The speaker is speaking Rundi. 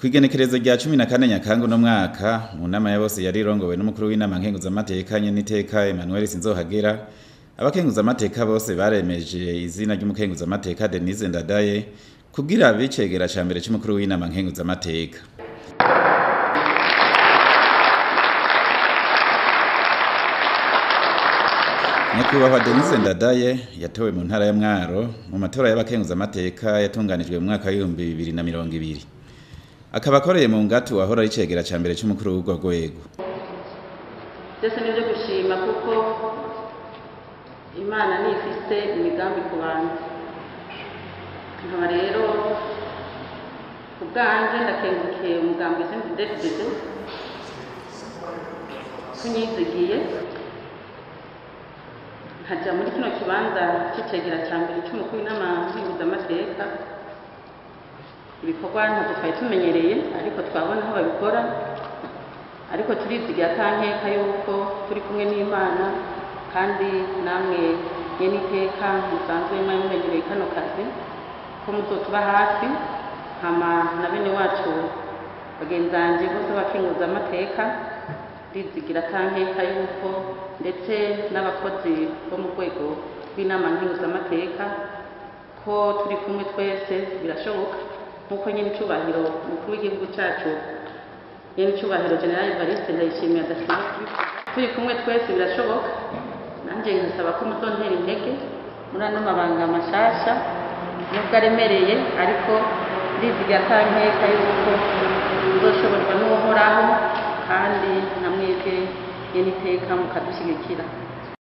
Kw'igenekerezo rya 14 Nyakanga uno mwaka, mu nama ya bose yari irongowe n'umukuru w'inama nkenguzamateka nyeniteka Emmanuel Sinzohagera, abakenguzamateka bose baremeje izina ry'umukenguzamateka Denise Ndadaye kugira abe icegera ca mbere c'umukuru w'inama nkenguzamateka. Nyakubahwa Denise Ndadaye yatowe mu ntara ya Mwaro mu matora y'abakenguzamateka yatunganijwe mu mwaka w'2020. Akaba akoreye mu ngatu wahora ari icegera ca mbere c'umukuru w'urwo rwego. Byose ni ibyo gushima kuko Imana ntifise imigambi ku bantu. Nkaba rero ku bwanje ndakengurukiye umugambi CNDD-FDD kunyizigiye nkaja muri kino kibanza c'icegera ca mbere c'umukuru w'inama nkenguzamateka. Ibikorwa ntabwo twari tumenyereye, ariko twabona aho babikora, ariko turizigira atankeka yuko turi kumwe n'Imana, kandi namwe nyene iteka musanzwe mwari mumenyereye kano kazi ko muzotuba hafi, hama na bene wacu bagenzanje bose abakenguzamateka ndizigira atankeka yuko ndetse n'abakozi bo mu rwego rw'inama nkenguzamateka ko turi kumwe twese birashoboka. Nkuko nyene icubahiro umukuru w'igihugu cacu nyene icubahiro General Evariste Ndayishimiye adashobora kubikora, turi kumwe twese birashoboka. Nanje nkasaba ko muzontera intege muri ano mabanga mashasha nubwo aremereye, ariko ndizigira atankeka yuko nzoshoborwa n'Uhoraho, kandi na mwebwe nyene iteka mukadushyigikira.